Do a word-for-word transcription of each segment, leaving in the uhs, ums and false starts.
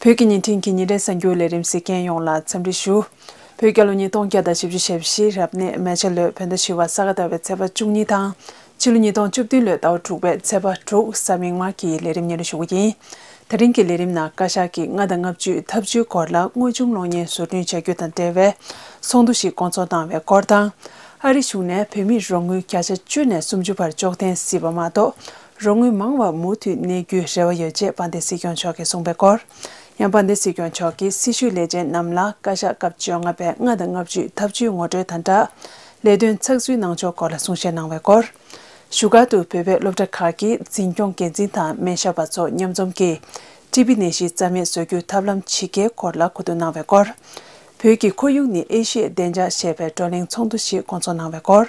བོད་ཀྱི་བརྙན་འཕྲིན་གྱི་ཉིན་རེའི་གསར་འགྱུར་ལས་རིམ་གཟིགས་མཁན་ཡོངས་ལ་འཚམས་འདྲི་ཞུ། བོད་རྒྱལ་ལོ་ཉིས་སྟོང་བརྒྱ་དང་བཞི་བཅུ་ཞེ་བཞི་རབ་གནས་མེ་བྱ་ལོའི་བོད་ཟླ་བཞི་པ་ས་ག་ཟླ་བའི་ཚེས་པ་བཅུ་གཉིས་དང་། ཕྱི་ལོ་ཉིས་སྟོང་བཅུ་བདུན་ལོའི་ཟླ་བ་དྲུག་པའི་ཚེས་པ་དྲུག་གཟའ་མིག་དམར་གྱི་ལས་རིམ་སྙན་སྒྲོན་ཞུ་གི་ཡིན། ད་རིང་གི་ལས་རིམ་ནང་བཀའ་ཤག་གིས་ལྔ་དང་ལྔ་བཅུའི་ཐབས་ཇུས་སྐོར་ལ་དངོས་བྱུང་གློག་བརྙན་བཟོ་སྐྲུན་བྱ་རྒྱུ་དང་འབྲེལ་བའི་ཚོགས་འདུ་ཞིག་བསྐོང་ཚོགས་གནང་བའི་སྐོར་དང་། ཨ་རི་གཞུང་ནས་བོད་མིར་རོགས་དངུལ་བརྒྱ་ཆ་བཅུ་ནས་སུམ་ཅུ་བར་གཅོག་འཐེན་སྲིད་པ་མ་གཏོགས། རོགས་དངུལ་མང་བ་མུ་མཐུད་གནས་རྒྱུའི་རེ་བ་ཡོད་ཅེས་དཔལ་ལྡན་སྲིད་སྐྱོང་མཆོག་གིས་གསུངས་པའི་སྐོར། ཡང་དཔལ་ལྡན་སྲིད་སྐྱོང་མཆོག་གིས་སྲི་ཞུའི་ལས་བྱེད་རྣམས་ལ་བཀའ་ཤག་སྐབས་བཅོ་ལྔ་པའི་ལྔ་དང་ལྔ་བཅུའི་ཐབས་ཇུས་ངོ་སྤྲོད་དང་སྦྲགས། ལས་དོན་ཚགས་ཚུད་གནང་ཕྱོགས་སྐོར་ལ་གསུང་བཤད་གནང་བའི་སྐོར། བཞུགས་སྒར་དུ་བོད་པའི་སློབ་གྲྭ་ཁག་གི་འཛིན་སྐྱོང་འགན་འཛིན་དང་སྨན་ཞབས་པ་ཚོ་མཉམ་འཛོམས་ཀྱིས་ཊི་བི་ནད་གཞི་རྩ་མེད་བཟོ་རྒྱུའི་ཐབས་ལམ་ཇི་དགེའི་སྐོར་ལ་གོ་བསྡུར་གནང་བའི་སྐོར། བོད་ཀྱི་ཁོར་ཡུག་ནི་ཨེ་ཤི་ཡའི་བདེ་འཇགས་ཞེས་པའི་བགྲོ་གླེང་ཚོགས་འདུ་ཞིག་བསྐོང་ཚོགས་གནང་བའི་སྐོར།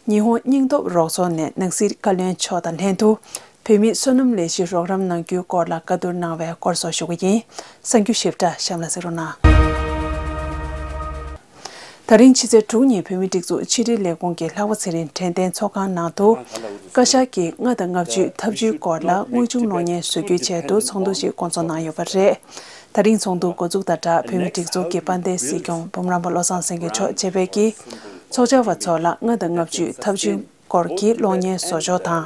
ཉི་ཧོང་སྙིང་སྟོབས་རོགས་ཚོགས་ནས་ནང་སྲིད་བཀའ་བློན་མཆོག་དང་ལྷན་དུ་བོད་མིའི་སོ་ནམ་ལས་གཞི་རོགས་རམ་གནང་རྒྱུའི་སྐོར་ལ་བཀའ་བསྡུར་གནང་བའི་སྐོར་སོགས་ཞུ་གི་ཡིན། གསར་འགྱུར་ཞིབ་ཕྲ་གཤམ་ལ་གཟིགས་རོགས་གནང་། ད་རིང་ཕྱི་ཚེས་དྲུག་ཉིན་བོད་མིའི་སྒྲིག་འཛུགས་ཕྱི་དྲིལ་ལས་ཁུངས་ཀྱི་ལྷག་པ་ཚེ་རིང་དྲན་རྟེན་ཚོགས་ཁང་ནང་དུ། བཀའ་ཤག་གིས་ལྔ་དང་ལྔ་བཅུའི་ཐབས་ཇུས་སྐོར་ལ་དངོས་བྱུང་གློག་བརྙན་བཟོ་རྒྱུའི་ཆེད་དུ་ཚོགས་འདུ་ཞིག་བསྐོང་ཚོགས་གནང་ཡོད་པ་རེད། ད་རིང་ཚོགས་འདུ་འགོ་འཛུགས་དང་སྦྲགས་བོད་མིའི་སྒྲིག་འཛུགས་ཀྱི་དཔལ་ལྡན་སྲིད་སྐྱོང་འབུམ་རམས་པ་བློ་བཟང་སེང་གེ་མཆོག་བཅས་པའི་གིས་ཚོགས་བཅར་བ་ཚོ་ལ་ལྔ་དང་ལྔ་བཅུའི་ཐབས་ཇུས་སྐོར་གྱི་གློག་བརྙན་བཟོ་ཕྱོགས་དང་།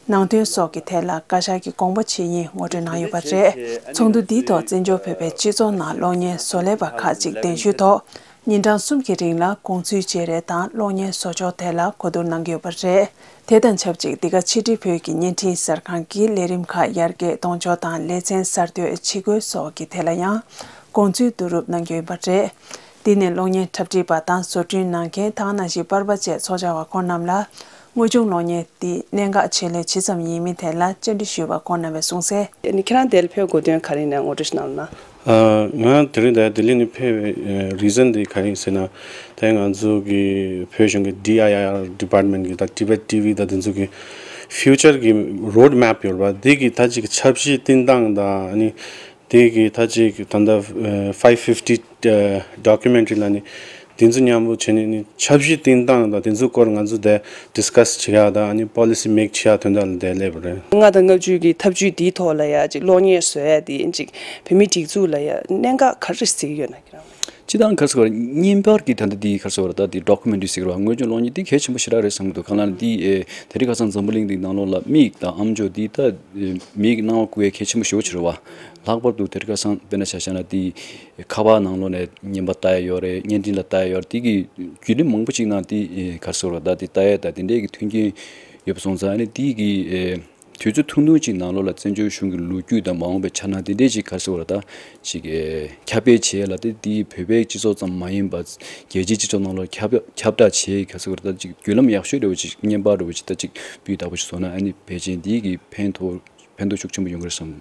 ནང་དོན་སོགས་ཀྱི་ཐད་ལ་བཀའ་ཤག་གི་དགོངས་པ་ཇི་ཡིན་ངོ་སྤྲོད་གནང་ཡོད་པ་རེད། ཚོགས་འདུ་འདིའི་ཐོག་བཙན་བྱོལ་བོད་པའི་སྤྱི་ཚོགས་ནང་གློག་བརྙན་བཟོ་ལས་པ་ཁག་ཅིག་གདན་ཞུའི་ཐོག་ཉིན་གྲངས་གསུམ་གྱི་རིང་ལ་གོང་ཚུལ་བརྗེ་རེས་དང་གློག་བརྙན་བཟོ་ཕྱོགས་ཐད་ལ་གོ་བསྡུར་གནང་གི་ཡོད་པ་རེད། དེ་དང་ཆབས་ཅིག་འདི་ག་ཕྱི་དྲིལ་བོད་ཀྱི་བརྙན་འཕྲིན་གསར་ཁང་གི་ལས་རིམ་ཁག་ཡར་རྒྱས་གཏོང་ཕྱོགས་དང་ལེ་ཚན་གསར་གཏོད་ཇི་དགོས་སོགས་ཀྱི་ཐད་ལ་ཡང་དགོངས་ཚུལ་བསྡུ་རུབ་གནང་རྒྱུ་ཡིན་པ་རེད། འདི་ནས་གློག་བརྙན་འཁྲབ་ཁྲིད་པ་དང་བཟོ་སྐྲུན་གནང་མཁན་ཐང་ནང་བཞིན་པར་པ་བཅས་ཚོགས་བཅར་བ་ཁོང་རྣམས་ལ། དངོས་བྱུང་གློག་བརྙན་འདི་གནད་འགག་ཆེ་ལོས་ཇི་ཙམ་ཡིན་མིན་ཐད་ལ་བཅར་འདྲི་ཞུས་པ་ཁོང་རྣམ་པས་གསུངས་གསལ། ཨ་ནི་ཁྱེད་རང་དེར་ཕེབས་དགོས་དོན་ག་རེ་ཡིན་ནའང་ངོ་སྤྲོད་ཞིག་གནང་རོགས་གནང་། ཨ། ང་དེ་རིང་འདིར་ལྡི་ལི་ནས་ཕེབས་པའི་རི་ཛན་དེ་ག་རེ་ཡིན་ཟེར་ན། དེ་ང་ཚོ་གི་བོད་གཞུང་གི་ཌི་ཨའི་ཨར་ཌི་པཱར་ཊི་མེན་ཊི་གི་དང་ཊི་བེཊ་ཊི་ཝི་དང་དེ་ཚོ་གི་ཕིའུ་ཅར་གི་རོཌ་མེབ་ཡོད་རེད་པ། དེ་གི་ད་ཅིག་ཆབ་སྲིད་བསྟན་སྟངས་དང་ཨ་ནི། དེ་གི་ད་ཅིག་ད་ལྟ་ཕའིབ་ཕིབ་ཊི་ཌོ་ཀུ་མེན་ཊི་རི་ལ་ནི་དེ་ཚོ་མཉམ་པོ་བྱས་ནས་ནི་ཆབ་སྲིད་བསྟན་སྟངས་དང་དེ་ཚོའི་སྐོར་ང་ཚོ་དེ་ཌི་སི་ཀ་སི་བྱེད་ཡག་དང་ཨ་ནི་པོ་ལི་སི་མེག་བྱེད་ཡག་དོན་དག་ལ་དེ་སླེབས་པ་རེད། ལྔ་དང་ལྔ་བཅུ་གི་ཐབས་ཇུས་འདིའི་ཐོག་ལ་ཡ་ཅིག་གློག་བརྙན་བཟོ་ཡ་དེ་ཅིག་བོད་མིའི་སྒྲིག་འཛུགས་ལ་ཡ་གནད་འགག་ག་རེ་གཟིགས་ཡོད་ན་ཁྱེད་རང་། སྤྱིར་བཏང་ག་རེ་ཟེར་དགོས་རེད། བརྙན་པར་གྱི་ད་ལྟ་འདི་ག་རེ་ཟེར་དགོས་རེད། ད་འདི་ཌོ་ཀུ་མེན་ཊི་རི་ཟེར་གི་རེད་པ། དངོས་བྱུང་གློག་བརྙན་འདི་གལ་ཆེན་པོ་ཞེ་དྲག་རེད་བསམ་གྱི་འདུག་གང་ལབ་ན་འདི་ཨེ་དེ་རིང་ཁ་སང་འཛམ་བུ་གླིང་འདི་ནང་ལོགས་ལ་མིག་དང་ཨམ་ཅོག་འདི་ད་ཨེ་མིག་གི་སྣང་བ་བཀུག་ཡ་གལ་ཆེན་པོ་ཞེ་པོ་ཅིག་རེད་པ། ལྷག་པར་དུ་དེ་རིང་ཁ་སང་དཔེར་ན་ཆ་བཞག་ན་འདི་ཁ་པར་ནང་ལོགས་ནས་བརྙན་པར་ལྟ་ཡ་ཡོད་རེད། བརྙན་འཕྲིན་ལ་ལྟ་ཡ་ཡོད་རེད། འདི་གི་བརྒྱུད་རིམ་མང་པོ་ཅིག་ནང་འདི་ཨེ་ག་རེ་ཟེར་དགོས་རེད། ད་འདི་ལྟ་ཡ་ད་དེ་འདྲའི་གི་མཐུན་རྐྱེན་ཡོད་པ་སོང་ཙང་ཨ་ནི་འདི་གི་ཨེ། དུས་ཚོད་ཐུང་ཐུང་ཅིག་ནང་ལོགས་ལ་བཙན་བྱོལ་གཞུང་གི་ལོ་རྒྱུས་དང་མ་འོངས་པའི་འཆར་སྣང་དེ་འདྲས་ཅིག་ག་རེ་ཟེར་དགོས་རེད། ད་ཅིག་ཨེ་ཁྱབ་སྤེལ་བྱེད་ཡ་ལ་དེ་དེའི་བོད་པའི་སྤྱི་ཚོགས་ཙམ་མ་ཡིན་པ་རྒྱལ་སྤྱིའི་སྤྱི་ཚོགས་ནང་ལོགས་ཁྱབ་ཁྱབ་བསྒྲགས་བྱེད་ཡ་ག་རེ་ཟེར་དགོས་རེད། ད་ཅིག་བརྒྱུད་ལམ་ཡག་ཤོས་འདྲ་བོ་ཅིག་བརྙན་པར་འདྲ་བོ་ཅིག་ད་ཅིག་སྤུས་དག་པོ་ཅིག་བཟོ་ན་ཨ་ནི་ཕལ་ཆེར་འདི་གི་ཕན་ཐོགས་ཕན་ཐོགས་ཤུགས་ཆེན་པོ་ཡོང་གི་རེད་བསམ།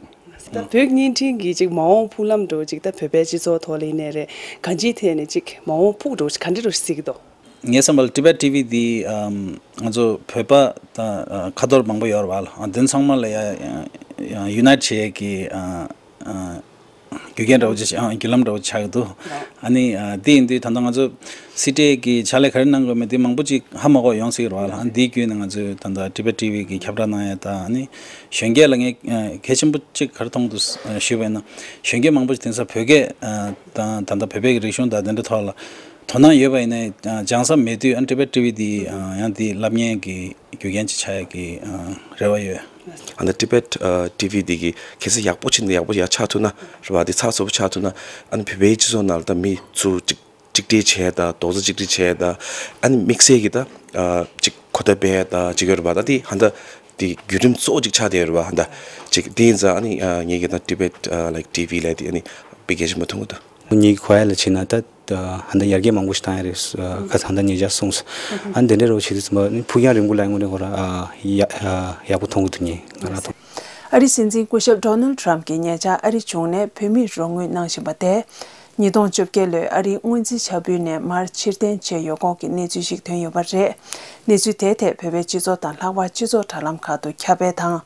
ད་བོད་བརྙན་འཕྲིན་གྱི་ཅིག་མ་འོངས་འཕུག་ལམ་འདྲ་བོ་ཅིག་ད་བོད་པའི་སྤྱི་ཚོགས་ཐོག་ལ་ཡིན་ནའི་རེད། གང་ཅིའི་ཐད་ནས་ཅིག་མ་འོངས་འཕུག་འགྲོ་ག་འདྲ་འདྲ་བོ་ཞིག་གཟིགས་ཀྱི་འདུག་ངའི་བསམ་པ་ལ་ཊི་བེཊ་ཊི་ཝི་འདི་ཨམ་ང་ཚོ་བོད་པ་དང་ཨ་ཁ་ཐོར་མང་པོ་ཡོད་རེད་པ། ཨ་དེ་ཚང་མ་ལ་ཡ་ཡ་ཡུ་ནའིཊ་བྱེད་ཡས་ཀྱི་ཨ་ཨ་རྒྱུ་རྐྱེན་འདྲ་བོ་ཅིག་ཨ་བརྒྱུད་ལམ་འདྲ་བོ་ཆགས་ཀྱི་འདུག་ཨ་ནི་ཨ་དེ་ཡིན་དུས་ད་ལྟ་ང་ཚོ་སི་ཊི་ཨེ་གི་ཕྱག་ལས་ག་རེ་གནང་དགོས་མིན་དེ་མང་པོ་ཅིག་ཧ་མ་གོ་ཡོང་སྲིད་ཀྱི་རེད་པ། ཨ་འདིའི་བརྒྱུད་ནས་ང་ཚོས་ད་ལྟ་ཊི་བེཊ་ཊི་ཝི་གི་ཁྱབ་བསྒྲགས་གནང་ཡས་དང་ཨ་ནི་གཞོན་སྐྱེས་ལ་ངས་ཨ་གལ་ཆེན་པོ་ཅིག་ག་རེ་མཐོང་གི་འདུག་ཨ་ཞུས་པ་ཡིན་ན་གཞོན་སྐྱེས་མང་པོ་ཅིག་དེང་སང་བོད་སྐད་ཨ་དང་ད་ལྟ་བོད་པའི་རིག་གཞུང་དང་དེ་འདྲ་ཐོག་ལ་དོ་སྣང་ཡོད་པ་ཡིན་ནའི་སྦྱང་ས་མེད་དུས་ཨ་ཊི་བེཊ་ཊི་ཝི་འདི་ཡང་འདི་སློབ་གཉེར་གྱི་རྒྱུ་རྐྱེན་ཅིག་ཆགས་ཡག་གི་རེ་བ་ཡོད། ཨ་ནི་ཊི་བེཊ་ཊི་ཝི་འདི་གི་གལ་སྲིད་ཡག་པོ་ཕྱིན་ཏེ་ཡག་པོ་ཡར་ཆགས་ཐུབ་ན་རེད་པ། འདི་ཚགས་ཚུད་པོ་ཆགས་ཐུབ་ན་ཨ་ནི་བོད་པའི་སྤྱི་ཚོགས་ནང་ལ་ད་མི་ཚུར་ཅིག་གཅིག་སྒྲིལ་བྱས་དང་རྡོག་རྩ་གཅིག་སྒྲིལ་བྱས་དང་ཨ་ནི་དམིགས་བསལ་གྱི་ད་ཅིག་གོ་བརྡ་སྤེལ་དང་ཅིག་ཡོད་རེད་པ། ད་འདི་ཧ་ད་འདི་བརྒྱུད་རིམ་གཙོ་བོ་ཅིག་ཆགས་བསྡད་ཡོད་རེད་པ། ཧ་ད་ཅིག་དེ་ཡིན་ཙང་ཨ་ནི་ངེད་ཀྱི་ད་ཊི་བེཊ་ལའིཀ་ཊི་ཝི་ལབ་དེ་ཨ་ནི་དཔེ་གལ་ཆེན་པོ་མཐོང་གི་འདུག་ངེད་ཀྱི་གོ་ཡ་ལ་ཕྱིན་ན་ད། ད་ཧ་ད་ཡར་རྒྱས་མང་པོ་ཞིག་བཏང་ཡ་རེད། ཁ་སང་ད་ཉེ་ཆར་གསུངས་སོང་། ཨ་ནི་དེ་འདྲ་རོ་བྱེད་དུས་ཙམ་པ་ནི་ཕུགས་རྒྱང་རིང་པོ་ལ་དངོས་གནས་ཁོ་ར་ཡག་ཡག་པོ་མཐོང་གི་འདུག་ངས་ང་རང་མཐོང་། ཨ་རིའི་སྲིད་འཛིན་སྐུ་ཞབས་ཌོ་ནལ་ཌི་ཊརམ་ཕི་གྱིས་ཉེ་ཆར་ཨ་རི་གཞུང་ནས་བོད་མིར་རོགས་དངུལ་གནང་བཞིན་པ་དེ། ཉིས་སྟོང་བཅོ་བརྒྱད་ལོའི་ཨ་རིའི་སྔོན་རྩིས་ཆ་འབུལ་ནས་མར་ཕྱིར་འཐེན་བྱས་ཡོད་སྐོར་གྱི་གནས་ཚུལ་ཞིག་ཐོན་ཡོད་པ་རེད། གནས་ཚུལ་དེའི་ཐད་བོད་པའི་སྤྱི་ཚོགས་དང་ལྷག་པར་སྤྱི་ཚོགས་དྲ་ལམ་ཁག་ཏུ་ཁྱབ་སྤེལ་དང་།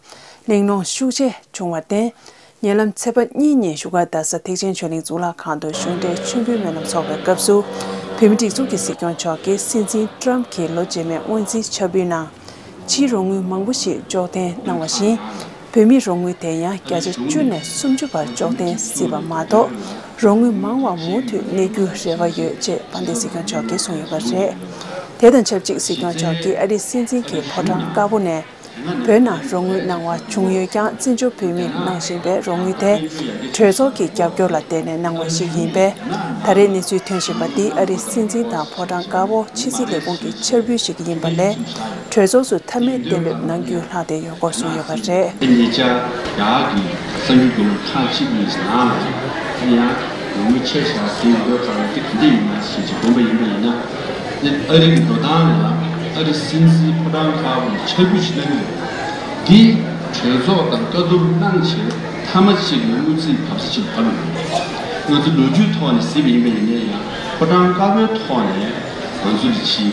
གླེང་སློང་ཤུགས་ཆེ་བྱུང་བར་བརྟེན། ཉེ་ལམ་ཚེས་པ་གཉིས་ཉིན་བཞུགས་སྒར་རྡ་ས་ཐེག་ཆེན་ཆོས་གླིང་གཙུག་ལག་ཁང་དུ་གཞུང་འབྲེལ་མཆོད་འབུལ་སྨོན་ལམ་ཚོགས་པའི་སྐབས་སུ། བོད་མིའི་སྒྲིག་འཛུགས་ཀྱི་སྲིད་སྐྱོང་མཆོག་གིས་སྲིད་འཛིན་ཊརམ་ཕི་གྱི་ལོ་རྗེས་མའི་སྔོན་རྩིས་ཆ་འབུལ་ནང་། ཕྱིའི་རོགས་དངུལ་མང་པོ་ཞིག་གཅོག་འཐེན་གནང་བ་བཞིན། བོད་མིའི་རོགས་དངུལ་དེ་ཡང་བརྒྱ་ཆ་བཅུ་ནས་སུམ་ཅུ་བར་གཅོག་འཐེན་སྲིད་པ་མ་གཏོགས། རོགས་དངུལ་མང་བ་མུ་མཐུད་གནས་རྒྱུའི་རེ་བ་ཡོད་ཅེས་དཔལ་ལྡན་སྲིད་སྐྱོང་མཆོག་གིས་གསུངས་ཡོད་པ་རེད། དེ་དང་ཆབས་ཅིག་སྲིད་སྐྱོང་མཆོག་གིས་ཨ་རིའི་སྲིད་འཛིན་གྱི་ཕོ་བྲང་དཀར་པོ་ནས། བོད་ནང་རོགས་དངུལ་གནང་བ་བྱུང་ཡོད་ཀྱང་། བཙན་བྱོལ་བོད་མིར་གནང་བཞིན་པའི་རོགས་དངུལ་དེ། གྲོས་ཚོགས་ཀྱི་རྒྱབ་སྐྱོར་ལ་བརྟེན་ནས་གནང་བ་ཞིག་ཡིན་པས། ད་རེས་གནས་ཚུལ་ཐོན་བཞིན་པ་འདི་ཨ་རིའི་སྲིད་འཛིན་དང་ཕོ་བྲང་དཀར་པོ་ཕྱི་སྲིད་ལས་ཁུངས་ཀྱི་ཕྱག་འབུལ་ཞིག་ཡིན་པ་ལས། གྲོས་ཚོགས་སུ་མཐའ་མའི་གཏན་འབེབས་གནང་རྒྱུ་ལྷག་བསྡད་ཡོད་སྐོར་གསུངས་ཡོད་པ་རེད། ཉེ་ཆར་རྒྱ་གར་གྱི་གསར་འགྱུར་བརྒྱུད་ལམ་ཁག་ཅིག་གི་ནང་ལ་ཡང་ལོ་ངོ་ཆེ་ཤོས་དེ་ཡོད་ཁག་ལ་དེ་ག་འདྲ་ཡིན་ན་ཞེས་ཅིག་དགོངས་པ་ཡིན་པ་ཡིན་ན། དེ་ཨ་རི་གི་འགྲོ་སྟངས་ལ་ཨ་རི་སྲིད་འཛིན་ཕོ་བྲང་དཀར་པོ་ནས་ཕྱག་འབུལ་ཞིག་གནང་གི་ཡོད། འདི་གྲོས་ཚོགས་དང་བཀའ་བསྡུར་གནང་བྱས་མཐའ་མ་གཅིག་ལ་དངུལ་རྩིས་བབས་ས་ཅིག་བབས་ཡོད། ང་ཚོ་ལོ་རྒྱུས་ཐོག་ནས་གཟིགས་པ་ཡིན་པ་ཡིན་ན་ཡང་ཕོ་བྲང་དཀར་པོའི་ཐོག་ནས། ང་ཚོ་ལ་ཕྱིའི་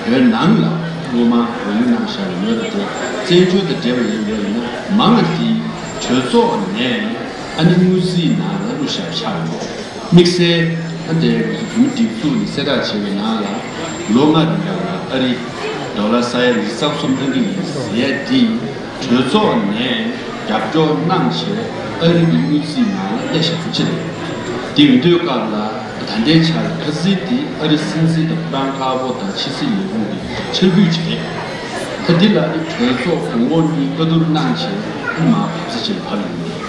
བོད་ནང་ལ་སྔོན་མ་རོགས་དངུལ་གནང་བཞག་པའི་ལོ་དང་དེ་བཙན་བྱོལ་དང་འབྲེལ་བ་ཡིན་པ་ཡིན་ན་མང་ང་དེ་གྲོས་ཚོགས་ནས་ཨ་ནི་དངུལ་རྩིས་ནང་ལ་བླུགས་བཞག་པ་ཆགས་ཡོད། དམིགས་བསལ་ཨ་འདྲའི་ང་ཚོ་བོད་མི་སྒྲིག་འཛུགས་ནས་གསལ་བསྒྲགས་བྱས་པའི་ནང་ལ་ལོ་ལྔ་རིང་ལ་ཨ་རི་ཌོ་ལར་ས་ཡ་ཉི་ཤུ་རྩ་གསུམ་གནང་གི་ཡིན་ཟེར་ཡ་དེ། གྲོས་ཚོགས་ནས་རྒྱབ་སྐྱོར་གནང་བྱས་ཨ་རི་གི་དངུལ་རྩིས་ནང་ལ་སླེབས་བཞག་པ་ཅིག་རེད། དེ་ཡིན་དུས་སྐབས་ལ་ད་ལྟའི་ཆར་ཁ་སང་དེ་ཨ་རི་སྲིད་འཛིན་དང་ཕོ་བྲང་དཀར་པོ་དང་ཕྱི་སྲིད་ལས་ཁུངས་ཀྱིས་ཕྱག་འབུལ་བྱས། ད་འདི་ལ་ནི་གྲོས་ཚོགས་གོང་འོག་གཉིས་བཀའ་བསྡུར་གནང་བྱས་ཨ་མ་བབས་ས་ཅིག་ལ་བབས་ཡོད།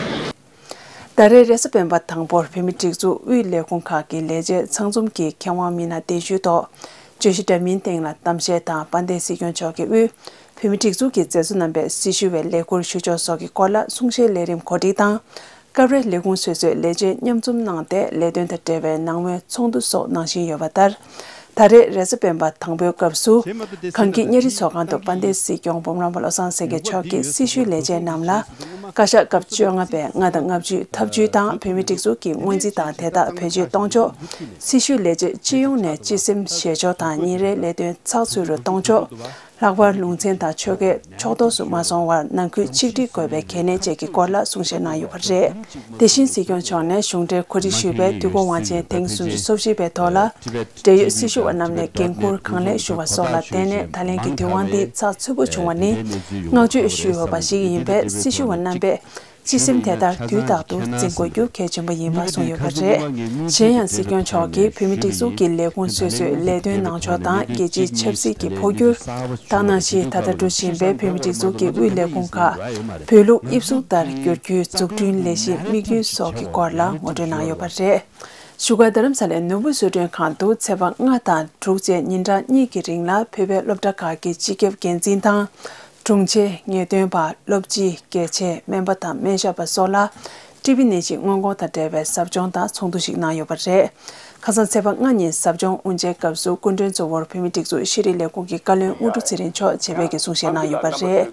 ད་རེས་རེས་གཟའ་སྤེན་པ་དང་པོར་བོད་མིའི་སྒྲིག་འཛུགས་དབུས་ལས་ཁུངས་ཁག་གི་ལས་བྱེད་ཚང་འཛོམས་ཀྱིས་མཁས་དབང་མི་སྣ་གདན་ཞུའི་ཐོག་བརྗོད་གཞི་འདྲ་མིན་སྟེང་ལ་གཏམ་བཤད་དང་། དཔལ་ལྡན་སྲིད་སྐྱོང་མཆོག་གིས་དབུས་བོད་མིའི་སྒྲིག་འཛུགས་ཀྱི་མཛད་གཙོ་རྣམ་པས་སྲི་ཞུ་བའི་ལས་ཁུར་ཞུ་ཕྱོགས་སོགས་ཀྱི་སྐོར་ལ་གསུང་བཤད་ལས་རིམ་གོ་སྒྲིག་དང་། སྐབས་རེ་ལས་ཁུངས་སོ་སོའི་ལས་བྱེད་མཉམ་འཛོམས་གནང་སྟེ་ལས་དོན་དང་འབྲེལ་བའི་ནང་མོལ་ཚོགས་འདུ་སོགས་གནང་བཞིན་ཡོད་པ་ལྟར། ད་རེས་རེས་གཟའ་སྤེན་པ་དང་པོའི་སྐབས་སུ། གངས་སྐྱིད་གཉའ་རི་ཚོགས་ཁང་དུ་དཔལ་ལྡན་སྲིད་སྐྱོང་སྤོམ་རམས་པ་བློ་བཟང་སེང་གེ་མཆོག་གིས་སྲི་ཞུའི་ལས་བྱེད་རྣམས་ལ། བཀའ་ཤག་སྐབས་བཅོ་ལྔ་པས་ལྔ་དང་ལྔ་བཅུའི་ཐབས་ཇུས་དང་། བོད་མིའི་སྒྲིག་འཛུགས་ཀྱི་སྔོན་རྩིས་དང་དེ་དག་བེད་སྤྱོད་གཏོང་ཕྱོགས། སྲི་ཞུའི་ལས་བྱེད་སྤྱི་ཡོངས་ནས་སྤྱི་སེམས་བཞེས་ཕྱོགས་དང་ཉིན་རེའི་ལས་དོན་ཚགས་ཚུད་རུ་གཏོང་ཕྱོགས། ལྷག་པར་ལུང་ཚན་དང་ཆོལ་ཁའི་ཕྱོགས་གཏོགས་སུ་མ་སོང་བར་ནང་ཁུལ་ཆིག་སྒྲིལ་དགོས་པའི་གལ་གནད་བཅས་ཀྱི་སྐོར་ལ་གསུང་བཤད་གནང་ཡོད་པ་རེད། དེ་བཞིན་སྲིད་སྐྱོང་མཆོག་ནས་གཞུང་འབྲེལ་གོ་སྒྲིག་ཞུས་པའི་དུས་འཁོར་དབང་ཆེན་ཐེངས་སུམ་ཅུ་སོ་བཞི་པའི་ཐོག་ལ། འབྲེལ་ཡོད་སྲི་ཞུ་བ་རྣམས་ནས་འགན་འཁུར་གང་ལེགས་ཞུ་བ་སོགས་ལ་བརྟེན་ནས་ད་ལན་གྱི་དུས་དབང་འདི་ཚགས་ཚུད་པོ་བྱུང་བ་ནི་བསྔགས་བརྗོད་ཞུ་འོས་པ་ཞིག་ཡིན་པས། སྲི་ཞུ་བ་རྣམ་པས། སྤྱི་སེམས་དེ་ལྟར་དུས་རྟག་ཏུ་འཛིན་དགོས་རྒྱུ་གལ་ཆེན་པོ་ཡིན་པ་གསུངས་ཡོད་པ་རེད། གཞན་ཡང་སྲིད་སྐྱོང་མཆོག་གིས་བོད་མིའི་སྒྲིག་འཛུགས་ཀྱི་ལས་ཁུངས་སོ་སོའི་ལས་དོན་གནང་ཕྱོགས་དང་། རྒྱལ་སྤྱིའི་ཆབ་སྲིད་ཀྱི་འཕོ་འགྱུར། ད་ནང་བཞིན་ད་ལྟ་འགྲོ་བཞིན་པའི་བོད་མིའི་སྒྲིག་འཛུགས་ཀྱི་དབུས་ལས་ཁུངས་ཁག་བོད་ལུགས་དབྱིབས་གཟུགས་ལྟར་བསྒྱུར་རྒྱུའི་འཛུགས་སྐྲུན་ལས་གཞིའི་དམིགས་ཡུལ་སོགས་ཀྱི་སྐོར་ལ་ངོ་སྤྲོད་གནང་ཡོད་པ་རེད། བཞུགས་སྒར་རྡ་རམ་ས་ལའི་ནོར་བུ་བཟོ་སྐྲུན་ཁང་དུ་ཚེས་པ་ལྔ་དང་དྲུག་བཅས་ཉིན་གྲངས་གཉིས་ཀྱི་རིང་ལ་བོད་པའི་སློབ་གྲྭ་ཁག་གི་སྤྱི་ཁྱབ་འགན་འཛིན་དང་། དྲུང་ཆེ། ངེས་སྟོན་པ། སློབ་སྤྱི། དགེ་ཆེ། སྨན་པ་དང་སྨན་ཞབས་པ་སོགས་ལ་ཊི་བི་ནད་གཞི་སྔོན་འགོག་དང་འབྲེལ་བའི་ཟབ་སྦྱོང་དང་ཚོགས་འདུ་ཞིག་གནང་ཡོད་པ་རེད། ཁ་སང་ཚེས་པ་ལྔ་ཉིན་ཟབ་སྦྱོང་དབུ་འབྱེད་སྐབས་སུ་སྐུ་མགྲོན་གཙོ་བོར་བོད་མིའི་སྒྲིག་འཛུགས་ཤེས་རིག་ལས་ཁུངས་ཀྱི་བཀའ་བློན་དངོས་གྲུབ་ཚེ་རིང་མཆོག་བྱེད་པའི་གི་གསུང་བཤད་གནང་ཡོད་པ་རེད།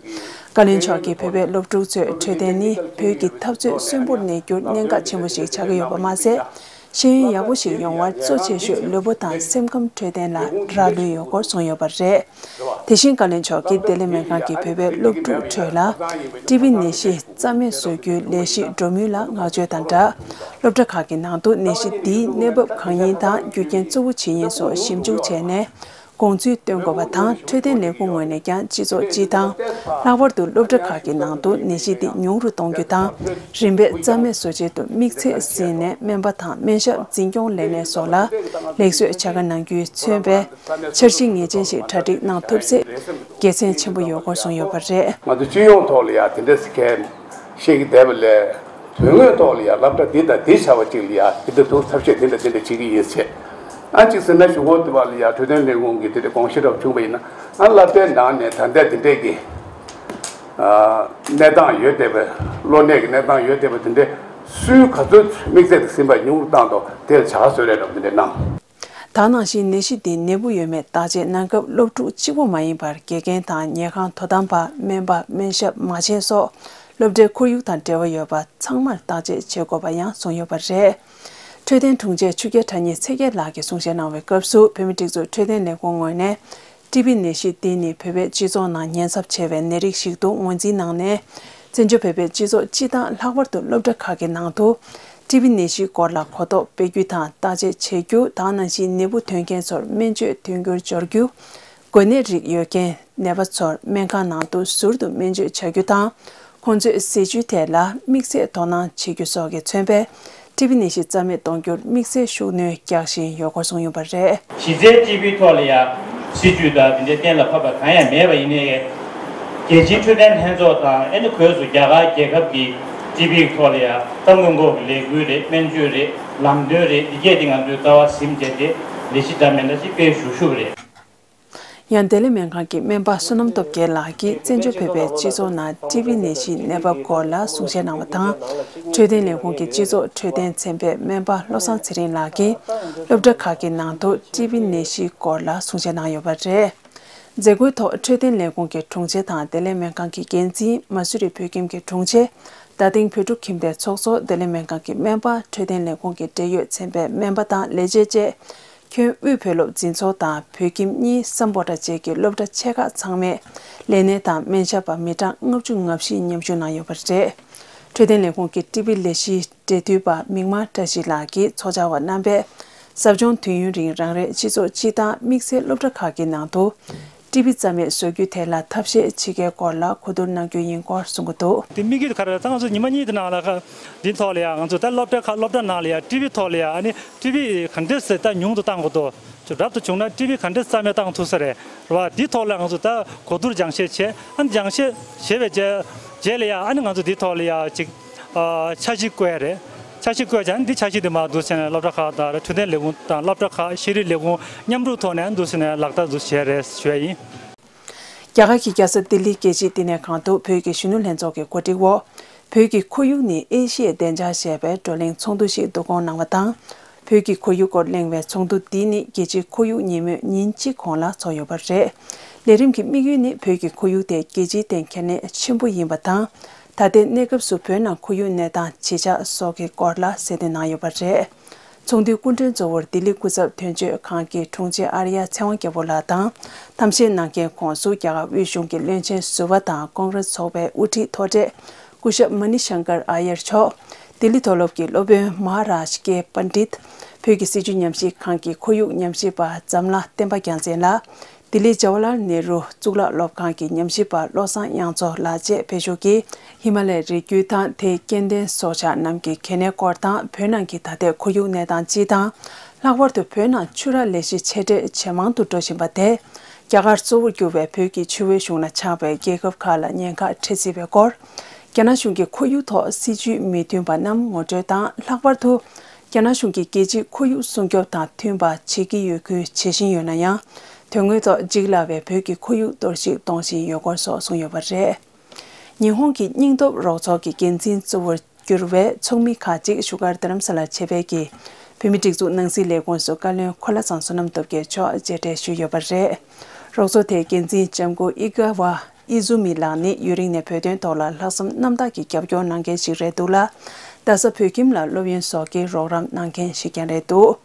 བཀའ་བློན་མཆོག་གིས་བོད་པའི་སློབ་ཕྲུག་ཚོས་འཕྲོད་བསྟེན་ནི་བོད་ཀྱི་འཐབ་རྩོད་གསོན་པོར་གནས་རྒྱུར་གནད་འགག་ཆེན་པོ་ཞིག་ཆགས་ཀྱི་ཡོད་པ་མ་ཟད། ཤེས་ཡོན་ཡག་པོ་ཞིག་ཡོང་བར་གཙོ་ཆེ་ཤོས་ལུས་པོ་དང་སེམས་ཁམས་འཕྲོད་བསྟེན་ལ་རག་ལུས་ཡོད་སྐོར་གསུངས་ཡོད་པ་རེད། དེ་བཞིན་བཀའ་བློན་མཆོག་གིས་ལྡི་ལི་སྨན་ཁང་གི་བོད་པའི་སློབ་ཕྲུག་ཁྲོད་ལ་ཊི་བི་ནད་གཞི་རྩ་མེད་བཟོ་རྒྱུའི་ལས་གཞི་འགྲོ་མུས་ལ་བསྔགས་བརྗོད་དང་སྦྲགས། སློབ་གྲྭ་ཁག་གི་ནང་དུ་ནད་གཞི་འདིའི་གནས་བབ་གང་ཡིན་དང་རྒྱུ་རྐྱེན་གཙོ་བོ་ཇི་ཡིན་སོགས་ཞིབ་འཇུག་བྱས་ནས། དགོངས་ཚུལ་བཏོན་དགོས་པ་དང་། འཕྲོད་བསྟེན་ལས་ཁུངས་ངོས་ནས་ཀྱང་སྤྱི་ཚོགས་སྤྱི་དང་། ལྷག་པར་དུ་སློབ་གྲྭ་ཁག་གི་ནང་དུ་ནད་གཞི་འདི་ཉུང་རུ་གཏོང་རྒྱུ་དང་། རིམ་པས་རྩ་མེད་བཟོ་ཆེད་དུ་དམིགས་ཚད་ཟིན་ནས་སྨན་པ་དང་སྨན་ཞབས། འཛིན་སྐྱོང་ལས་སྣེ་སོགས་ལ་ལེགས་བཟོས་བྱ་དགའ་གནང་རྒྱུའི་མཚོན་པའི་འཆར་གཞི་ངེས་ཅན་ཞིག་གྲ་སྒྲིག་གནང་ཐུབ་ཚེ་དགེ་མཚན་ཆེན་པོ་ཡོད་སྐོར་གསུངས་ཡོད་པ་རེད། ང་ཚོ་སྤྱི་ཡོངས་ཐོག་ལ་ཡང་དེ་འདྲ་ཞིག་གལ་བཤད་ཀྱི་བསྡད་པ་ལས། དོན་དངོས་ཐོག་ལ་ཡང་སློབ་གྲྭ་འདི་དང་འདི་བྱ་བ་གཅིག་ལ་ཡང་འདི་འདྲ་འདུག་ཐབས་ཤེས་འདི་འདྲ་འདི་འདྲ་བྱེད་ཀྱི་ཡིན་ཟེར། ཨ་གཅིག་ཟེར་ན་གཞུག་གུ་དུ་བ་ལ་ཡང་འཕྲོད་བསྟེན་ལས་ཁུངས་ཀྱི་འདི་འདྲ་དགོངས་གཞི་འདྲ་བ་བྱུང་བ་ཡིན་ན། ཨ་སློབ་གྲྭའི་ནང་ནས་ད་ལྟ་འདི་འདྲས་ཀྱི་ཨ་གནས་སྟངས་ཡོད་བསྡད་པའི་གློ་ནད་ཀྱི་གནས་སྟངས་ཡོད་བསྡད་པ་འདི་འདྲས་སུས་ག་ཚོད་དམིགས་ཚད་དུ་ཟིན་པ་ཉུང་རུ་བཏང་དང་དེ་ལ་བྱ་དགའ་བཟོ་རེས་འདྲ་བ་འདི་འདྲས་གནང་། ད་ནང་བཞིན་ནད་གཞི་འདི་ནད་འབུ་ཡོད་མེད་བརྟག་དཔྱད་གནང་སྐབས་སློབ་ཕྲུག་གཅིག་པུ་མ་ཡིན་པར་དགེ་རྒན་དང་ཉལ་ཁང་དོ་དམ་པ། སྨན་པ། སྨན་ཞབས། མ་བྱན་སོགས་སློབ་གྲྭའི་ཁོར་ཡུག་དང་འབྲེལ་བ་ཡོད་པ་ཚང་མར་བརྟག་དཔྱད་བྱེད་དགོས་པ་ཡང་གསུངས་ཡོད་པ་རེད། འཕྲོད་བསྟེན་དྲུང་ཆེ་ཆོས་རྒྱལ་གྲགས་སྙིང་ཚེ་རྒྱལ་ལགས་ཀྱིས་གསུང་བཤད་གནང་བའི་སྐབས་སུ། བོད་མིའི་སྒྲིག་འཛུགས་འཕྲོད་བསྟེན་ལས་ཁུངས་ངོས་ནས་ཊི་བི་ནད་གཞི་འདི་ནི་བོད་པའི་སྤྱི་ཚོགས་ནང་ཉེན་ཚབས་ཆེ་བའི་ནད་རིགས་ཤིག་ཏུ་ངོས་འཛིན་གནང་ནས། བཙན་བྱོལ་བོད་པའི་སྤྱི་ཚོགས་སྤྱི་དང་། ལྷག་པར་དུ་སློབ་གྲྭ་ཁག་གི་ནང་དུ་ཊི་བི་ནད་གཞིའི་སྐོར་ལ་གོ་རྟོགས་སྤེལ་རྒྱུ་དང་། བརྟག་དཔྱད་བྱེད་རྒྱུ། ད་ནང་བཞིན་ནད་འབུ་ཐོན་མཁན་ཚོར་སྨན་བཅོས་དོན་འཁྱོལ་འབྱོར་རྒྱུ། འགོས་ནད་རིགས་ཡོད་མཁན་ནད་པ་ཚོར་སྨན་ཁང་ནང་དུ་ཟུར་དུ་སྨན་བཅོས་བྱ་རྒྱུ་དང་། ཁོང་ཚོས་སྲིད་བྱུས་ཐད་ལ་དམིགས་བསལ་དོ་སྣང་བྱེད་རྒྱུ་སོགས་ཀྱིས་མཚོན་པའི་ཊི་བི་ནད་གཞི་རྩ་མེད་གཏོང་རྒྱུར་དམིགས་བསལ་ཤུགས་སྣོན་རྒྱག་བཞིན་ཡོད་སྐོར་གསུངས་ཡོད་པ་རེད། གཞི་རྩའི་ཊི་བི་ཐོག་ལ་ཡང་སྲིད་བྱུས་དང་དེ་འདྲའི་གཏན་ལ་ཕབ་པ་གང་ཡང་མེད་པ་ཡིན་ནའི། རྒྱལ་སྤྱིའི་འཕྲོད་བསྟེན་ལྷན་ཚོགས་དང་ཨ་ནི་སྒོས་སུ་རྒྱ་གར་རྒྱལ་ཁབ་ཀྱི་ཊི་བི་ཐོག་ལ་ཡང་གཏམ་སྐོར་སྐོར་གྱི་ལས་འགུལ་རེད། སྨན་བཅོས་རེད། ལམ་སྟོན་རེད། འདི་གས་དེ་ང་ཚོས་ལྟ་བ་ཟིན་བྱས་ཏེ་ལས་གཞི་འདྲ་མི་འདྲ་ཞིག་སྤེལ་ཞུ་ཞུ་གི་རེད། ཡང་བདེ་ལེགས་སྨན་ཁང་གི་སྨན་པ་བསོད་ནམས་སྟོབས་རྒྱལ་ལགས་ཀྱིས་བཙན་བྱོལ་བོད་པའི་སྤྱི་ཚོགས་ནང་ཊི་བི་ནད་གཞིའི་གནས་བབ་སྐོར་ལ་གསུང་བཤད་གནང་བ་དང་། འཕྲོད་བསྟེན་ལས་ཁུངས་ཀྱི་སྤྱི་ཚོགས་འཕྲོད་བསྟེན་ཚན་པའི་སྨན་པ་བློ་བཟང་ཚེ་རིང་ལགས་ཀྱིས་སློབ་གྲྭ་ཁག་གི་ནང་དུ་ཊི་བི་ནད་གཞིའི་སྐོར་ལ་གསུང་བཤད་གནང་ཡོད་པ་རེད། མཛད་སྒོའི་ཐོག་འཕྲོད་བསྟེན་ལས་ཁུངས་ཀྱི་དྲུང་ཆེ་དང་བདེ་ལེགས་སྨན་ཁང་གི་འགན་འཛིན། མ་སུ་རི་བོད་ཁྱིམ་གྱི་དྲུང་ཆེ། རྡ་སྟེང་བོད་ཕྲུག་ཁྱིམ་སྡེའི་ཚོགས་གཙོ། བདེ་ལེགས་སྨན་ཁང་གི་སྨན་པ། འཕྲོད་བསྟེན་ལས་ཁུངས་ཀྱི་འབྲེལ་ཡོད་ཚན་པའི་སྨན་པ་དང་ལས་བྱེད་བཅས། ཁྱོན་དབུས་བོད་སློབ་འཛིན་ཚོགས་དང་བོད་ཁྱིམ་གཉིས། སམ་བྷོ་ཊ་བཅས་ཀྱི་སློབ་གྲྭ་ཆེ་ཁག་ཚང་མའི་ལས་སྣེ་དང་སྨན་ཞབས་པ་མི་གྲངས་ལྔ་བཅུ་ང་བཞི་མཉམ་ཞུགས་གནང་ཡོད་པ་རེད། འཕྲོད་བསྟེན་ལས་ཁུངས་ཀྱི་ཊི་བི་ལས་གཞིའི་འབྲེལ་མཐུད་པ་མིག་དམར་བཀྲ་ཤིས་ལགས་ཀྱིས་ཚོགས་བཅར་བ་རྣམ་པས་ཟབ་སྦྱོང་དུས་ཡུན་རིང་རང་རེའི་སྤྱི་ཚོགས་སྤྱི་དང་དམིགས་བསལ་སློབ་གྲྭ་ཁག་གི་ནང་དུ། ཊི་བི་རྩ་མེད་བཟོ་རྒྱུའི་ཐད་ལ་ཐབས་ཤེས་བྱེད་མཁན་སྐོར་ལ་གོ་བསྡུར་གནང་རྒྱུ་ཡིན་སྐོར་གསུངས་ཀྱི་འདུག་དེ་དམིགས་ཡུལ་ག་རེ་རེད་ད། ང་ཚོ་ཉི་མ་གཉིས་དེ་ནང་ལ་ཁ་འདི་ཐོག་ལ་ཡ་ང་ཚོ་ད་སློབ་གྲྭ་ཁག་སློབ་གྲྭ་ནང་ལ་ཡ་ཊི་བི་ཐོག་ལ་ཡ་ཨ་ནི་ཊི་བི་ག་འདྲས་སེ་ད་ཉུང་དུ་བཏང་དགོས་འདུག་ཅུ་རབ་ཏུ་བྱུང་ན་ཊི་བི་ག་འདྲས་རྩ་མེད་བཏང་ཐུབ་ས་རེད་རེད་བ། འདི་ཐོག་ལ་ང་ཚོ་ད་གོ་བསྡུར་སྦྱང་བཤད་བྱས། ཨ་ནི་སྦྱང་བཤད་བྱས་པའི་རྗེས་རྗེས་ལ་ཡ་ཨ་ནི་ང་ཚོ་འདི་ཐོག་ལ་ཡ་ཅིག་ཨ་འཆར་གཞི་བཀོད་ཡ་རེད། འཆར་གཞི་བཀོད་ཀྱང་འདི་འཆར་གཞི་འདི་མར་འདུག་ཟེར་ནས་སློབ་གྲྭ་ཁག་དང་འཕྲོད་བསྟེན་ལས་ཁུངས་དང་སློབ་གྲྭ་ཁག་ཤེས་རིག་ལས་ཁུངས་མཉམ་རུབ་ཐོག་ནས་འདུག་ཟེར་ནས་ལག་བསྟར་འདུག་བྱས་རེད་ཞུ་ཡ་ཡིན། རྒྱ་གར་གྱི་རྒྱལ་ས་ལྡི་ལིའི་རྒྱལ་སྤྱིའི་བསྟི་གནས་ཁང་དུ་བོད་ཀྱི་གཞོན་ནུ་ལྷན་ཚོགས་ཀྱི་གོ་སྒྲིག་འོག་བོད་ཀྱི་ཁོར་ཡུག་ནི་ཨེ་ཤི་ཡའི་བདེ་འཇགས་ཞེས་པའི་བགྲོ་གླེང་ཚོགས་འདུ་ཞིག་བསྡུ་སྐོང་གནང་བ་དང་། བོད་ཀྱི་ཁོར་ཡུག་སྐོར་གླེང་བའི་ཚོགས་འདུ་འདི་ནི་རྒྱལ་སྤྱིའི་ཁོར་ཡུག་ཉིན་མོའི་ཉིན་གཅིག་གོང་ལ་ཚོགས་ཡོད་པ་རེད། ལས་རིམ་གྱི་དམིགས་ཡུལ་ནི་བོད་ཀྱི་ཁོར་ཡུག་དེ་རྒྱལ་སྤྱིའི་སྟེང་གལ་གནད་ཆེན་པོ་ཡིན་པ་དང་། ད་ལྟའི་གནས་སྐབས་སུ་བོད་ནང་ཁོར་ཡུག་གནས་སྟངས་ཇི་ཆགས་སོགས་ཀྱི་སྐོར་ལ་གསལ་སྟོན་གནང་ཡོད་པ་རེད། ཚོགས་འདུའི་སྐུ་མགྲོན་གཙོ་བོར་ལྡི་ལི་སྐུ་ཚབ་དོན་གཅོད་ཁང་གི་དྲུང་ཆེ་ཨར་ཡ་ཚེ་དབང་རྒྱལ་པོ་ལགས་དང་། གཏམ་བཤད་གནང་མཁན་ཁོངས་སུ་རྒྱ་གར་དབུས་གཞུང་གི་བློན་ཆེན་ཟུར་པ་དང་ཀོང་རེས་ཚོགས་པའི་དབུ་ཁྲིད་མཐོ་གྲས་སྐུ་ཞབས་མ་ནི་ཤང་ཀར་ཨ་ཡར་མཆོག་ལྡི་ལི་མཐོ་སློབ་ཀྱི་སློབ་དཔོན་མ་ཧ་རཱཇ་ཀེ་པཎྜི་ཏ། བོད་ཀྱི་སྲིད་བྱུས་ཉམས་ཞིབ་ཁང་གི་ཁོར་ཡུག་ཉམས་ཞིབ་པ་འཛམ་ལྷ་བསྟན་པ་རྒྱལ་མཚན་ལགས། ལྡི་ལིའི་ཇ་ཝ་ལར་ནེ་རུ་གཙུག་ལག་སློབ་ཁང་གི་ཉམས་ཞིབ་པ་བློ་བཟང་དབྱངས་མཚོ་ལགས་བཅས་བོད་ཕྱོགས་ཀྱི་ཧི་མ་ལའི་རི་རྒྱུད་དང་དེའི་སྐྱེ་ལྡན་སྲོག་ཆགས་རྣམས་ཀྱི་གལ་གནད་སྐོར་དང་། བོད་ནང་གི་ད་ལྟའི་ཁོར་ཡུག་གནས་སྟངས་སྤྱི་དང་། ལྷག་པར་དུ་བོད་ནང་ཆུ་རགས་ལས་གཞི་ཆེ་གྲས་ཇེ་མང་དུ་འགྲོ་བཞིན་པ་དེ། རྒྱ་གར་གཙོ་བོར་གྱུར་བའི་བོད་ཀྱི་ཆུ་བོའི་གཞུང་ལ་ཆགས་པའི་རྒྱལ་ཁབ་ཁག་ལ་ཉེན་ཁ་འཕྲད་སྲིད་པའི་སྐོར། རྒྱ་ནག་གཞུང་གིས་ཁོར་ཡུག་ཐོག་སྲིད་ཇུས་མི་མཐུན་པ་རྣམས་ངོ་སྤྲོད་དང་། ལྷག་པར་དུ། རྒྱ་ནག་གཞུང་གིས་རྒྱལ་སྤྱིའི་ཁོར་ཡུག་སྲུང་སྐྱོབ་དང་མཐུན་པ་བྱེད་ཀྱི་ཡོད་ཁུལ་བྱེད་བཞིན་ཡོད་ན་ཡང་། དོན་དངོས་ཐོག་འཇིག་སླ་བའི་བོད་ཀྱི་ཁོར་ཡུག་གཏོར་བཤིག་གཏོང་བཞིན་ཡོད་སྐོར་སོགས་གསུངས་ཡོད་པ་རེད། ཉི་ཧོང་གི་སྙིང་སྟོབས་རོགས་ཚོགས་ཀྱི་འགན་འཛིན་གཙོ་བོར་གྱུར་བའི་ཚོགས་མི་ཁག་ཅིག་བཞུགས་སྒར་རྡ་རམ་ས་ལར་བྱེད་སྤེལ་གྱི་བོད་མིའི་སྒྲིག་འཛུགས་ནང་སྲིད་ལས་ཁུངས་སུ་བཀའ་བློན་འཁོར་ལྷ་ཚང་བསོད་ནམས་སྟོབས་རྒྱལ་མཆོག་མཇལ་འཕྲད་ཞུས་ཡོད་པ་རེད། རོགས་ཚོགས་དེའི་འགན་འཛིན་ལྕམ་སྐུ་ཨི་ཀ་བ། ཨི་ཛུ་མི་ལགས་ནི་ཡུན་རིང་ནས་བོད་དོན་ཐོག་ལ་ལྷག་བསམ་རྣམ་དག་གིས་རྒྱབ་སྐྱོར་གནང་མཁན་ཞིག་རེད་འདུག་ལ། རྡ་ས་བོད་ཁྱིམ་ལ་སློབ་ཡོན་སོགས་ཀྱི་རོགས་རམ་གནང་མཁན་ཞིག་ཀྱང་རེད་འདུག་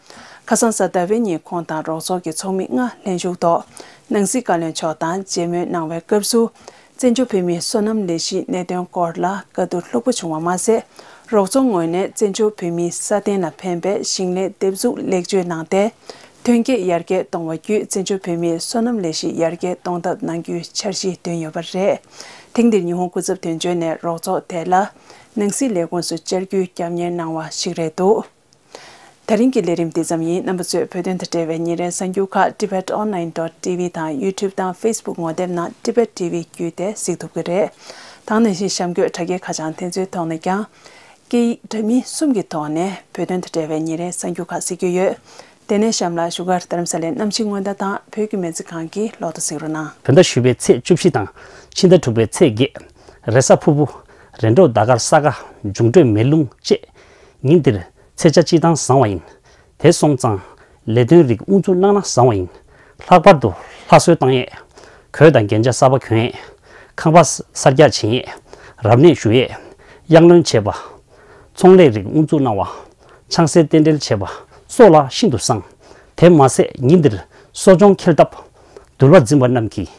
ཁ་སང་གཟའ་ཟླ་བའི་ཉིན་ཁོང་དང་རོགས་ཚོགས་ཀྱི་ཚོགས་མི་ལྔ་ལྷན་བཞུགས་ཐོག་ནང་སྲིད་བཀའ་བློན་མཆོག་དང་མཇལ་མོལ་གནང་བའི་སྐབས་སུ། བཙན་བྱོལ་བོད་མིའི་སོ་ནམ་ལས་གཞིའི་གནད་དོན་སྐོར་ལ་བཀའ་བསྡུར་ལྷུག་པོ་བྱུང་བ་མ་ཟད། རོགས་ཚོགས་ངོས་ནས་བཙན་བྱོལ་བོད་མིའི་སྲ་བརྟན་ལ་ཕན་པའི་ཞིང་ལས་འདེབས་འཛུགས་ལེགས་བཅོས་གནང་སྟེ། ཐོན་སྐྱེད་ཡར་རྒྱས་གཏོང་བ་བརྒྱུད་བཙན་བྱོལ་བོད་མིའི་སོ་ནམ་ལས་གཞི་ཡར་རྒྱས་གཏོང་ཐབས་གནང་རྒྱུའི་འཆར་གཞི་བཏོན་ཡོད་པ་རེད། ཐེངས་འདིར་ཉི་ཧོང་སྐུ་ཚབ་དོན་གཅོད་ནས་རོགས་ཚོགས་དེ་ལ་ནང་སྲིད་ལས་ཁུངས་སུ་བཅར་རྒྱུའི་སྐྱབས་གནས་གནང་བ་ཞིག་རེད་འདུག་ད་རིང་གི་ལས་རིམ་འདི་ཙམ་ཡིན། རྣམ་པ་ཚོས་བོད་དོན་དང་འབྲེལ་བའི་ཉིན་རེའི་གསར་འགྱུར་ཁག་tibet online dot tv དང་YouTube དང་Facebook ངོ་དེབ་ནང་Tibet T V བརྒྱུད་དེ་གཟིགས་ཐུབ་ཀྱི་རེད། ད་ག་ནང་བཞིན་གཤམ་འཁོད་དྲ་རྒྱའི་ཁ་བྱང་དེ་ཚོའི་ཐོག་ནས་ཀྱང་། སྐད་ཡིག་འདྲ་མིན་གསུམ་གྱི་ཐོག་ནས་བོད་དོན་དང་འབྲེལ་བའི་ཉིན་རེའི་གསར་འགྱུར་ཁག་གཟིགས་རྒྱུ་ཡོད། དེ་ནས་གཤམ་ལ་བཞུགས་སྒར་རྡ་རམ་ས་ལའི་གནམ་གཤིས་སྔོན་བརྡ་དང་བོད་ཀྱི་མི་ཚེ་གང་གི་ལོ་ཐོ་གཟིགས་རོགས་གནང་། བོད་ཟླ་བཞི་པའི་ཚེས་བཅུ་བཞི་དང་ཕྱི་ཟླ་དྲུག་པའི་ཚེས་བརྒྱད། རེས་གཟའ་ཕུར་བུ། རེས་གྲོགས་ཟླ་སྐར་ས་ག་འབྱུང་འཕྲོད་མེ་རླུང་བཅས། ཉིན་འདིར་ཚེས་ཆ་སྤྱིར་བཏང་བཟང་བ་ཡིན། དེ་སོང་ཙང་ལས་དོན་རིགས་དབུ་འཛུགས་གནང་ན་བཟང་བ་ཡིན། ལྷག་པར་དུ་ལྷ་གསོལ་བཏང་ཡས། གོས་དང་རྒྱན་ཆ་གསར་པ་གྱོན་ཡས། ཁང་པ་གསར་རྒྱག་བྱེད་ཡས། རབ་གནས་ཞུ་ཡས། གཡང་ལོན་བྱེད་པ། ཚོང་ལས་རིགས་དབུ་འཛུགས་གནང་བ། ཆང་སའི་རྟེན་འབྲེལ་བྱེད་པ་སོགས་ལ་ཤིན་ཏུ་བཟང་། དེ་མ་ཟད་ཉིན་འདིར་གསོ་སྦྱོང་འཁེལ་ཐབས། འདུལ་བ་འཛིན་པ་རྣམས་ཀྱིས་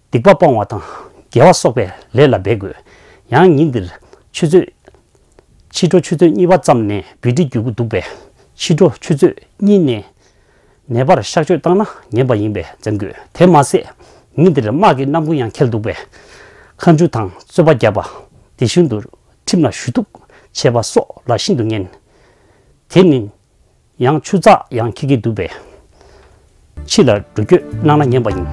སྡིག་པ་སྤོང་བ་དང་དགེ་བ་གསོག་པའི་ལས་ལ་འབད་དགོས། ཡང་ཉིན་འདིར་ཆུ་ཚོད། ཕྱི་དྲོ་ཆུ་ཚོད་གཉིས་པ་ཙམ་ནས་བི་ཌི་རྒྱུག་གི་འདུག་པས། ཕྱི་དྲོ་ཆུ་ཚོད་གཉིས་ནས་ནད་པར་གཤག་བཅོས་བཏང་ན་ངན་པ་ཡིན་པས་འཛེམ་དགོས། དེ་མ་ཟད་ཉིན་འདིར་དམག་གི་རྣམ་ཀུན་ཡང་འཁེལ་འདུག་པས། མཁའ་འགྲུལ་དང་རྩོད་པ་བརྒྱབ་པ། དེ་བཞིན་དུ་ཁྲིམས་ལ་ཞུ་གཏུག་བྱས་པ་སོགས་ལ་ཤིན་ཏུ་ངན། དེ་ནི་ཡང་ཆུ་ཚགས་ཡང་འཁྱིལ་གྱི་འདུག་པས། ཕྱི་ལ་འགྲོ་སྐྱོད་གནང་ན་ཉན་པ་ཡིན།